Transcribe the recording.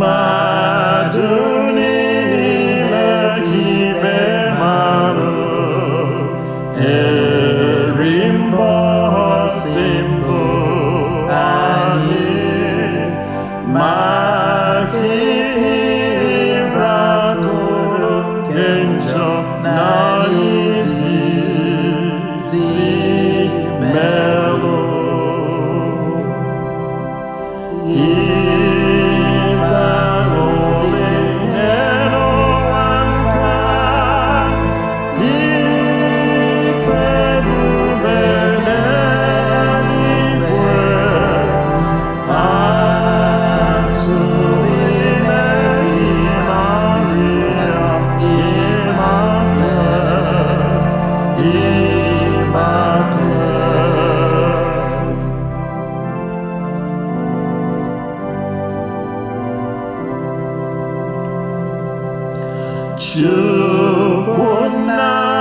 Mmadụ niile ka ikpe mara eri mbọsị mbụ anyị maka ihe ịrakụrụ nke njọ na isi si melụ. Ife aṅụrị n'ụwa nka, ife ebube n'eluigwe, atụrụ ime di Maria, Immaculate, Immaculate. Chukwu nna.